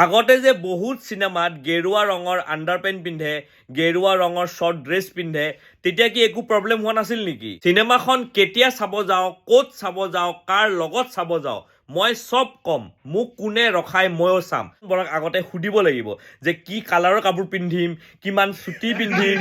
আগতে যে বহুত চিনেমাত গেৰুৱা ৰঙৰ আণ্ডাৰ পেণ্ট পিন্ধে, গেৰুৱা ৰঙৰ শ্বৰ্ট ড্ৰেছ পিন্ধে, তেতিয়া কি একো প্ৰব্লেম হোৱা নাছিল নেকি? চিনেমাখন কেতিয়া চাব যাওঁ, ক'ত চাব যাওঁ, কাৰ লগত চাব যাওঁ, মই চব ক'ম। মোক কোনে ৰখাই ময়ো চাম। বৰাক আগতে সুধিব লাগিব যে কি কালাৰৰ কাপোৰ পিন্ধিম, কিমান চুটি পিন্ধিম।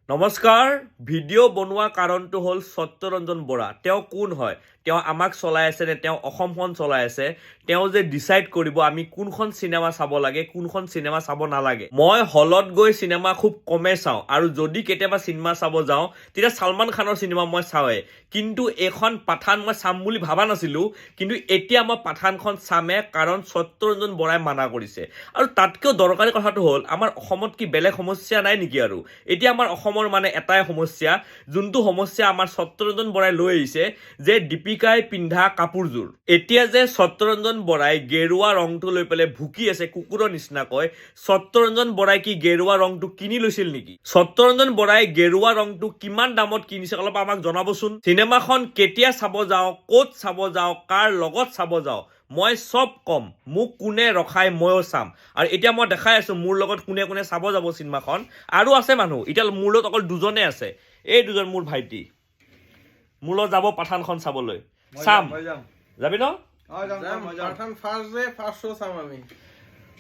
নমস্কাৰ। ভিডিঅ' বনোৱা কাৰণটো হ'ল সত্যৰঞ্জন বৰা তেওঁ কোন হয়? তেওঁ আমাক চলাই আছে নে তেওঁ অসমখন চলাই আছে? তেওঁ যে ডিচাইড কৰিব আমি কোনখন চিনেমা চাব লাগে, কোনখন চিনেমা চাব নালাগে। মই হলত গৈ চিনেমা খুব কমেই চাওঁ আৰু যদি কেতিয়াবা চিনেমা চাব যাওঁ, তেতিয়া ছলমান খানৰ চিনেমা মই চাওঁৱেই। কিন্তু এইখন পাঠান মই চাম বুলি ভবা নাছিলোঁ, কিন্তু এতিয়া মই পাঠানখন চামে, কাৰণ সত্যৰঞ্জন বৰাই মানা কৰিছে। আৰু তাতকৈও দৰকাৰী কথাটো হ'ল, আমাৰ অসমত কি বেলেগ সমস্যা নাই নেকি? আৰু এতিয়া আমাৰ অসমৰ মানে এটাই সমস্যা, যোনটো সমস্যা আমাৰ সত্যৰঞ্জন বৰাই লৈ আহিছে যে দীপিকাই পিন্ধা কাপোৰযোৰ। এতিয়া যে সত্যৰঞ্জন বৰাই গেৰুৱা ৰংটো লৈ পেলাই ভুকি আছে কুকুৰৰ নিচিনাকৈ, সত্যৰঞ্জন বৰাই কি গেৰুৱা ৰংটো কিনি লৈছিল নেকি? সত্যৰঞ্জন বৰাই গেৰুৱা ৰংটো কিমান দামত কিনিছে, অলপ আমাক জনাবচোন। চিনেমাখন কেতিয়া চাব যাওঁ, ক'ত চাব যাওঁ, কাৰ লগত চাব যাওঁ, মই চব ক'ম। মোক কোনে ৰখাই ময়ো চাম। আৰু এতিয়া মই দেখাই আছো মোৰ লগত কোনে কোনে চাব যাব চিনেমাখন। আৰু আছে মানুহ, এতিয়া মোৰ লগত অকল দুজনে আছে। এই দুজন মোৰ ভাইটি, মোৰ লগত যাব পাঠানখন চাবলৈ। চাম। মই যাম। যাবি ন? অ, যাম। যাম। মই যাম। Pathaan first day first show' চাম আমি।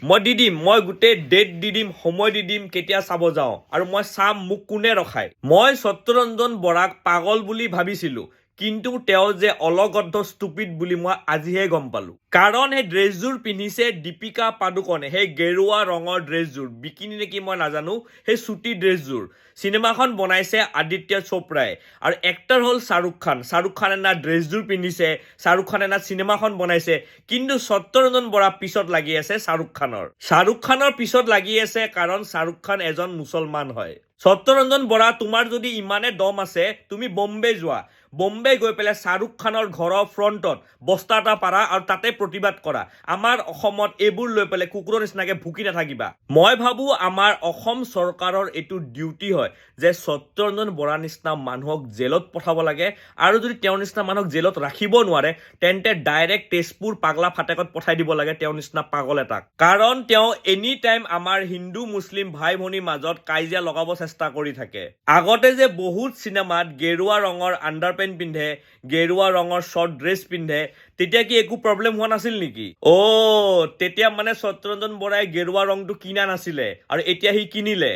মই দি দিম, মই গোটেই ডেট দি দিম, সময় দি দিম কেতিয়া চাব যাওঁ। আৰু মই চাম, মোক কোনে ৰখায়। মই সত্যৰঞ্জন বৰাক পাগল বুলি ভাবিছিলো, কিন্তু তেওঁ যে অলগদ্ধ ষ্টুপিড বুলি মই আজিহে গম পালো। কাৰণ সেই ড্ৰেছযোৰ পিন্ধিছে দীপিকা পাডুকনে, সেই গেৰুৱা ৰঙৰ ড্ৰেছযোৰ, বিকিনি নেকি মই নাজানো, সেই চুটি ড্ৰেছযোৰ। চিনেমাখন বনাইছে আদিত্য চোপ্ৰাই আৰু এক্টৰ হ'ল শ্বাহৰুখ খান। শ্বাহৰুখ খানে না ড্ৰেছযোৰ পিন্ধিছে, শ্বাহৰুখ খানে না চিনেমাখন বনাইছে, কিন্তু সত্যৰঞ্জন বৰা পিছত লাগি আছে শ্বাহৰুখ খানৰ। শ্বাহৰুখ খানৰ পিছত লাগি আছে, কাৰণ শ্বাহৰুখ খান এজন মুছলমান হয়। সত্যৰঞ্জন বৰা, তোমাৰ যদি ইমানে দম আছে, তুমি বম্বে যোৱা। বম্বে গৈ পেলাই শ্বাহৰুখ খানৰ ঘৰৰ ফ্ৰণ্টত বস্তা এটা পাৰা আৰু তাতে প্ৰতিবাদ কৰা। আমাৰ অসমত এইবোৰ লৈ পেলাই কুকুৰৰ নিচিনাকে ভুকি নাথাকিবা। মই ভাবো আমাৰ অসম চৰকাৰৰ এইটো ডিউটি হয় যে সত্যৰঞ্জন বৰা নিচিনা মানুহক জেলত পঠাব লাগে। আৰু যদি তেওঁৰ নিচিনা মানুহক জেলত ৰাখিব নোৱাৰে, তেন্তে ডাইৰেক্ট তেজপুৰ পাগলা ফাটেকত পঠাই দিব লাগে তেওঁৰ নিচিনা পাগল এটাক। কাৰণ তেওঁ এনি টাইম আমাৰ হিন্দু মুছলিম ভাই ভনীৰ মাজত কাজিয়া লগাব চেষ্টা কৰি থাকে। আগতে যে বহুত চিনেমাত গেৰুৱা ৰঙৰ আণ্ডাৰ পেণ্ট পিন্ধে, গেৰুৱা ৰঙৰ শ্বৰ্ট ড্ৰেছ পিন্ধে, তেতিয়া কি একো প্ৰব্লেম হোৱা নাছিল নেকি? অ', তেতিয়া মানে সত্যৰঞ্জন বৰাই গেৰুৱা ৰংটো কিনা নাছিলে আৰু এতিয়া সি কিনিলে।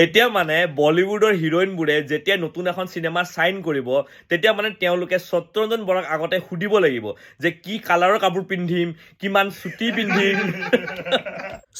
এতিয়া মানে বলিউডৰ হিৰইনবোৰে যেতিয়া নতুন এখন চিনেমা চাইন কৰিব, তেতিয়া মানে তেওঁলোকে সত্যৰঞ্জন বৰাক আগতে সুধিব লাগিব যে কি কালাৰৰ কাপোৰ পিন্ধিম, কিমান চুটি পিন্ধিম।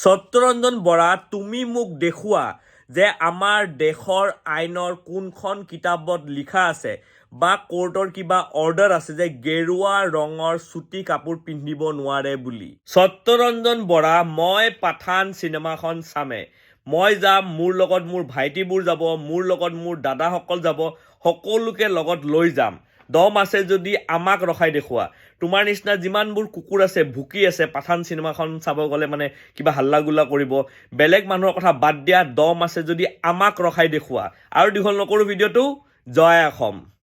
সত্যৰঞ্জন বৰা, তুমি মোক দেখুওৱা যে আমাৰ দেশৰ আইনৰ কোনখন কিতাপত লিখা আছে বা কোৰ্টৰ কিবা অৰ্ডাৰ আছে যে গেৰুৱা ৰঙৰ চুটি কাপোৰ পিন্ধিব নোৱাৰে বুলি। সত্যৰঞ্জন বৰা, মই পাঠান চিনেমাখন চামে। মই যাম, মোৰ লগত মোৰ ভাইটিবোৰ যাব, মোৰ লগত মোৰ দাদাসকল যাব, সকলোকে লগত লৈ যাম। দম আছে যদি আমাক ৰখাই দেখুওৱা। তোমাৰ নিচিনা যিমানবোৰ কুকুৰ আছে, ভুকি আছে, পাঠান চিনেমাখন চাব গ'লে মানে কিবা হাল্লা গোল্লা কৰিব, বেলেগ মানুহৰ কথা বাদ দিয়া, দম আছে যদি আমাক ৰখাই দেখুওৱা। আৰু দীঘল নকৰোঁ ভিডিঅ'টো। জয় অসম।